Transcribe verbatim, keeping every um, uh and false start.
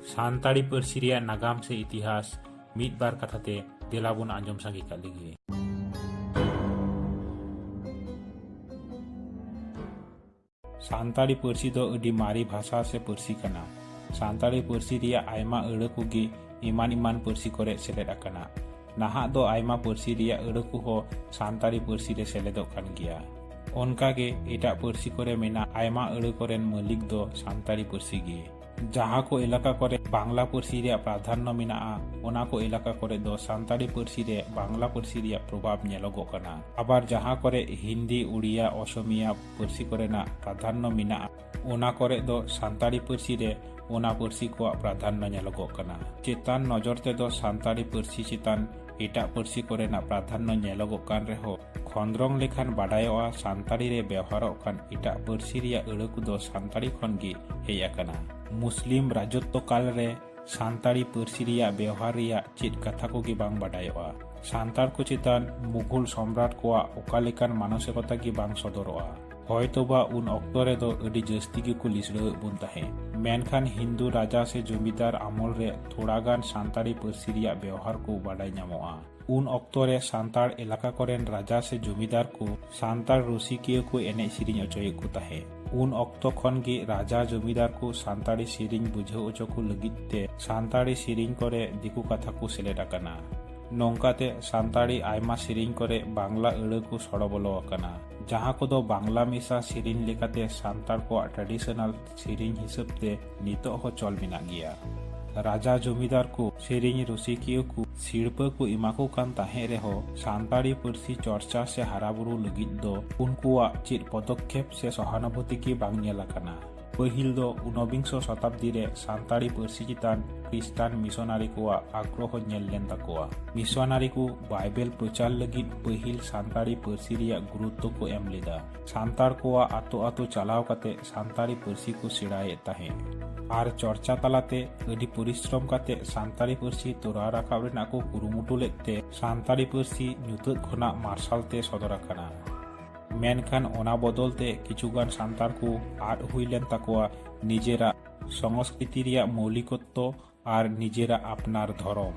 ᱥᱟᱱᱛᱟᱲᱤ ᱯᱟᱹᱨᱥᱤ ᱨᱮᱭᱟᱜ ᱱᱟᱜᱟᱢ ᱥᱮ ᱤᱛᱤᱦᱟᱥ ᱢᱤᱫ ᱵᱟᱨ ᱠᱟᱛᱷᱟ ᱛᱮ ᱫᱮᱞᱟ ᱵᱚᱱ ᱟᱸᱡᱚᱢ ᱥᱟᱸᱜᱮ ᱠᱟᱜ ᱞᱮᱜᱮ᱾ ᱥᱟᱱᱛᱟᱲᱤ ᱯᱟᱹᱨᱥᱤ ᱫᱚ ᱟᱹᱰᱤ ᱢᱟᱨᱮ ᱵᱷᱟᱥᱟ ᱥᱮ ᱯᱟᱹᱨᱥᱤ ᱠᱟᱱᱟ᱾ ᱥᱟᱱᱛᱟᱲᱤ ᱯᱟᱹᱨᱥᱤ ᱨᱮᱭᱟᱜ ᱟᱭᱢᱟ ᱟᱹᱲᱟᱹ ᱠᱚᱜᱮ ᱮᱢᱟᱱ ᱮᱢᱟᱱ ᱯᱟᱹᱨᱥᱤ ᱠᱚᱨᱮ ᱥᱮᱞᱮᱫ ᱟᱠᱟᱱᱟ᱾ ᱱᱟᱦᱟᱜ ᱫᱚ ᱟᱭᱢᱟ ᱯᱟᱹᱨᱥᱤ ᱨᱮᱭᱟᱜ ᱟᱹᱲᱟᱹ ᱠᱚᱦᱚᱸ ᱥᱟᱱᱛᱟᱲᱤ ᱯᱟᱹᱨᱥᱤ ᱨᱮ ᱥᱮᱞᱮᱫᱚᱜ ᱠᱟᱱ ᱜᱮᱭᱟ᱾ ᱚᱱᱠᱟᱜᱮ ᱮᱴᱟᱜ ᱯᱟᱹᱨᱥᱤ ᱠᱚᱨᱮ ᱢᱮᱱᱟᱜ ᱟᱭᱢᱟ ᱟᱹᱲᱟᱹ ᱠᱚᱨᱮᱱ ᱢᱟᱹᱞᱤᱠ ᱫᱚ ᱥᱟᱱᱛᱟᱲᱤ ᱯᱟᱹᱨᱥᱤ ᱜᱮ᱾ ᱡᱟᱦᱟᱸ ᱠᱚ ᱮᱞᱟᱠᱟ ᱠᱚᱨᱮ ᱵᱟᱝᱞᱟ ᱯᱟᱹᱨᱥᱤ ᱨᱮᱭᱟᱜ ᱯᱨᱟᱫᱷᱟᱱᱱᱚ ᱢᱮᱱᱟᱜᱼᱟ, ᱚᱱᱟ ᱠᱚ ᱮᱞᱟᱠᱟ ᱠᱚᱨᱮ ᱫᱚ ᱥᱟᱱᱛᱟᱲᱤ ᱯᱟᱹᱨᱥᱤ ᱨᱮ ᱵᱟᱝᱞᱟ ᱯᱟᱹᱨᱥᱤ ᱨᱮᱭᱟᱜ ᱯᱨᱚᱵᱷᱟᱵᱽ ᱧᱮᱞᱚᱜᱚᱜ ᱠᱟᱱᱟ᱾ ᱟᱵᱟᱨ ᱡᱟᱦᱟᱸ ᱠᱚᱨᱮ ᱦᱤᱱᱫᱤ, ᱩᱲᱤᱭᱟ, ᱚᱥᱚᱢᱤᱭᱟ ᱯᱟᱹᱨᱥᱤ ᱠᱚᱨᱮᱱᱟᱜ ᱯᱨᱟᱫᱷᱟᱱᱱᱚ ᱢᱮᱱᱟᱜᱼᱟ, ᱚᱱᱟ ᱠᱚᱨᱮ ᱫᱚ ᱥᱟᱱᱛᱟᱲᱤ ᱯᱟᱹᱨᱥᱤ ᱨᱮ ᱚᱱᱟ ᱯᱟᱹᱨᱥᱤ ᱠᱚᱣᱟᱜ ᱯᱨᱟᱫᱷᱟᱱᱱᱚ ᱧᱮᱞᱚᱜᱚᱜ ᱠᱟᱱᱟ᱾ ᱪᱮᱛᱟᱱ ᱱᱚᱡᱚᱨ ᱛᱮᱫᱚ ᱥᱟᱱᱛᱟᱲᱤ ᱯᱟᱹᱨᱥᱤ ᱪᱮᱛᱟᱱ ᱮᱴᱟᱜ ᱯᱟᱹᱨᱥᱤ ᱠᱚᱨᱮᱱᱟᱜ ᱯᱨᱟᱫᱷᱟᱱᱱᱚ ᱧᱮᱞᱚᱜᱚᱜ ᱠᱟᱱ ᱨᱮᱦᱚᱸ, ᱠᱷᱚᱸᱫᱽᱨᱚᱝ ᱞᱮᱠᱷᱟᱱ ᱵᱟᱰᱟᱭᱚᱜᱼᱟ, ᱥᱟᱱᱛᱟᱲᱤ ᱨᱮ ᱵᱮᱣᱦᱟᱨᱚᱜ ᱠᱟᱱ ᱮᱴᱟᱜ ᱯᱟᱹᱨᱥᱤ ᱨᱮᱭᱟᱜ ᱟᱹᱲᱟᱹ ᱠᱚᱫᱚ ᱥᱟᱱᱛᱟᱲᱤ ᱠᱷᱚᱱ ᱜᱮ ᱦᱮᱡ ᱟᱠᱟᱱᱟ᱾ ᱢᱩᱥᱞᱤᱢ ᱨᱟᱡᱚᱛᱛᱚ ᱠᱟᱞ ᱨᱮ ᱥᱟᱱᱛᱟᱲᱤ ᱯᱟᱹᱨᱥᱤ ᱨᱮᱭᱟᱜ ᱵᱮᱣᱦᱟᱨ ᱨᱮᱭᱟᱜ ᱪᱮᱫ ᱠᱟᱛᱷᱟ ᱠᱚᱜᱮ ᱵᱟᱝ ᱵᱟᱰᱟᱭᱚᱜᱼᱟ᱾ ᱥᱟᱱᱛᱟᱲ ᱠᱚ ᱪᱮᱛᱟᱱ ᱢᱩᱜᱷᱚᱞ ᱥᱚᱢᱨᱟᱴ ᱠᱚᱣᱟᱜ ᱚᱠᱟ ᱞᱮᱠᱟᱱ ᱢᱟᱱᱚᱥᱤᱠᱚᱛᱟ ᱜᱮ ᱵᱟᱝ ᱥᱚᱫᱚᱨᱚᱜᱼᱟ᱾ ᱦᱚᱭᱛᱚᱵᱟ ᱩᱱ ᱚᱠᱛᱚ ᱨᱮᱫᱚ ᱟᱹᱰᱤ ᱡᱟᱹᱥᱛᱤ ᱜᱮᱠᱚ ᱞᱤᱥᱲᱟᱹᱣᱮᱫ ᱵᱚᱱ ᱛᱟᱦᱮᱸᱫ, ᱢᱮᱱᱠᱷᱟᱱ ᱦᱤᱱᱫᱩ ᱨᱟᱡᱟ ᱥᱮ ᱡᱚᱢᱤᱫᱟᱨ ᱟᱢᱚᱞ ᱨᱮ ᱛᱷᱚᱲᱟ ᱜᱟᱱ ᱥᱟᱱᱛᱟᱲᱤ ᱯᱟᱹᱨᱥᱤ ᱨᱮᱭᱟᱜ ᱵᱮᱣᱦᱟᱨ ᱠᱚ ᱵᱟᱰᱟᱭ ᱧᱟᱢᱚᱜᱼᱟ᱾ ᱩᱱ ᱚᱠᱛᱚ ᱨᱮ ᱥᱟᱱᱛᱟᱲ ᱮᱞᱟᱠᱟ ᱠᱚᱨᱮᱱ ᱨᱟᱡᱟ ᱥᱮ ᱡᱚᱢᱤᱫᱟᱨ ᱠᱚ ᱥᱟᱱᱛᱟᱲ ᱨᱩᱥᱤᱠᱤᱭᱟᱹ ᱠᱚ ᱮᱱᱮᱡ ᱥᱮᱨᱮᱧ ᱚᱪᱚᱭᱮᱫ ᱠᱚ ᱛᱟᱦᱮᱸᱫ᱾ ᱩᱱ ᱚᱠᱛᱚ ᱠᱷᱚᱱ ᱜᱮ ᱨᱟᱡᱟ ᱡᱚᱢᱤᱫᱟᱨ ᱠᱚ ᱥᱟᱱᱛᱟᱲᱤ ᱥᱮᱨᱮᱧ ᱵᱩᱡᱷᱟᱹᱣ ᱚᱪᱚ ᱠᱚ ᱞᱟᱹᱜᱤᱫ ᱛᱮ ᱥᱟᱱᱛᱟᱲᱤ ᱥᱮᱨᱮᱧ ᱠᱚᱨᱮ ᱫᱤᱠᱩ ᱠᱟᱛᱷᱟ ᱠᱚ ᱥᱮᱞᱮᱫ ᱟᱠᱟᱱᱟ᱾ ᱱᱚᱝᱠᱟᱛᱮ ᱥᱟᱱᱛᱟᱲᱤ ᱟᱭᱢᱟ ᱥᱮᱨᱮᱧ ᱠᱚᱨᱮ ᱵᱟᱝᱞᱟ ᱟᱹᱲᱟᱹ ᱠᱚ ᱥᱚᱲᱚ ᱵᱚᱞᱚ ᱟᱠᱟᱱᱟ, ᱡᱟᱦᱟᱸ ᱠᱚᱫᱚ ᱵᱟᱝᱞᱟ ᱢᱮᱥᱟ ᱥᱮᱨᱮᱧ ᱞᱮᱠᱟᱛᱮ ᱥᱟᱱᱛᱟᱲ ᱠᱚᱣᱟᱜ traditional ᱥᱮᱨᱮᱧ ᱦᱤᱥᱟᱹᱵ ᱛᱮ ᱱᱤᱛᱚᱜ ᱦᱚᱸ ᱪᱚᱞ ᱢᱮᱱᱟᱜ ᱜᱮᱭᱟ᱾ ᱨᱟᱡᱟ ᱡᱚᱢᱤᱫᱟᱨ ᱠᱚ ᱥᱮᱨᱮᱧ ᱨᱩᱥᱤᱠᱤᱭᱟᱹ ᱠᱚ ᱥᱤᱨᱯᱟᱹ ᱠᱚ ᱮᱢᱟ ᱠᱚ ᱠᱟᱱ ᱛᱟᱦᱮᱸ ᱨᱮᱦᱚᱸ, ᱥᱟᱱᱛᱟᱲᱤ ᱯᱟᱹᱨᱥᱤ ᱪᱚᱨᱪᱟ ᱥᱮ ᱦᱟᱨᱟᱵᱩᱨᱩ ᱞᱟᱹᱜᱤᱫ ᱫᱚ ᱩᱱᱠᱩᱣᱟᱜ ᱪᱮᱫ ᱯᱚᱫᱚᱠᱷᱮᱯ ᱥᱮ ᱥᱚᱦᱟᱱᱩᱵᱷᱩᱛᱤ ᱜᱮ ᱵᱟᱝ ᱧᱮᱞ ᱟᱠᱟᱱᱟ᱾ ᱯᱟᱹᱦᱤᱞ ᱫᱚ ᱩᱱᱚᱵᱤᱝᱥᱚ ᱥᱚᱛᱟᱵᱫᱤ ᱨᱮ ᱥᱟᱱᱛᱟᱲᱤ ᱯᱟᱹᱨᱥᱤ ᱪᱮᱛᱟᱱ ᱠᱷᱨᱤᱥᱴᱟᱱ ᱢᱤᱥᱚᱱᱟᱨᱤ ᱠᱚᱣᱟᱜ ᱟᱜᱽᱨᱚᱦᱚ ᱧᱮᱞ ᱞᱮᱱ ᱛᱟᱠᱚᱣᱟ᱾ ᱢᱤᱥᱚᱱᱟᱨᱤ ᱠᱚ ᱵᱟᱭᱵᱮᱞ ᱯᱨᱚᱪᱟᱨ ᱞᱟᱹᱜᱤᱫ ᱯᱟᱹᱦᱤᱞ ᱥᱟᱱᱛᱟᱲᱤ ᱯᱟᱹᱨᱥᱤ ᱨᱮᱭᱟᱜ ᱜᱩᱨᱩᱛᱛᱚ ᱠᱚ ᱮᱢ ᱞᱮᱫᱟ᱾ ᱥᱟᱱᱛᱟᱲ ᱠᱚᱣᱟᱜ ᱟᱛᱳ ᱟᱛᱳ ᱪᱟᱞᱟᱣ ᱠᱟᱛᱮ ᱥᱟᱱᱛᱟᱲᱤ ᱯᱟᱹᱨᱥᱤ ᱠᱚ ᱥᱮᱬᱟᱭᱮᱫ ᱛᱟᱦᱮᱸᱫ ᱟᱨ ᱪᱚᱨᱪᱟ ᱛᱟᱞᱟᱛᱮ ᱟᱹᱰᱤ ᱯᱚᱨᱤᱥᱨᱚᱢ ᱠᱟᱛᱮ ᱥᱟᱱᱛᱟᱲᱤ ᱯᱟᱹᱨᱥᱤ ᱛᱚᱨᱟᱣ ᱨᱟᱠᱟᱵ ᱨᱮᱱᱟᱜ ᱠᱚ ᱠᱩᱨᱩᱢᱩᱴᱩ ᱞᱮᱫ ᱛᱮ ᱥᱟᱱᱛᱟᱲᱤ ᱯᱟᱹᱨᱥᱤ ᱧᱩᱛᱟᱹᱛ ᱠᱷᱚᱱᱟᱜ ᱢᱟᱨᱥᱟᱞ ᱛᱮ ᱥᱚᱫᱚᱨ ᱟᱠᱟᱱᱟ᱾ ᱢᱮᱱᱠᱷᱟᱱ ᱚᱱᱟ ᱵᱚᱫᱚᱞ ᱛᱮ ᱠᱤᱪᱷᱩᱜᱟᱱ ᱥᱟᱱᱛᱟᱲ ᱠᱚ ᱟᱫ ᱦᱩᱭ ᱞᱮᱱ ᱛᱟᱠᱚᱣᱟ ᱱᱤᱡᱮᱨᱟᱜ ᱥᱚᱝᱥᱠᱨᱤᱛᱤ ᱨᱮᱭᱟᱜ ᱢᱳᱣᱞᱤᱠᱚᱛᱛᱚ ᱟᱨ ᱱᱤᱡᱮᱨᱟᱜ ᱟᱯᱱᱟᱨ ᱫᱷᱚᱨᱚᱢ᱾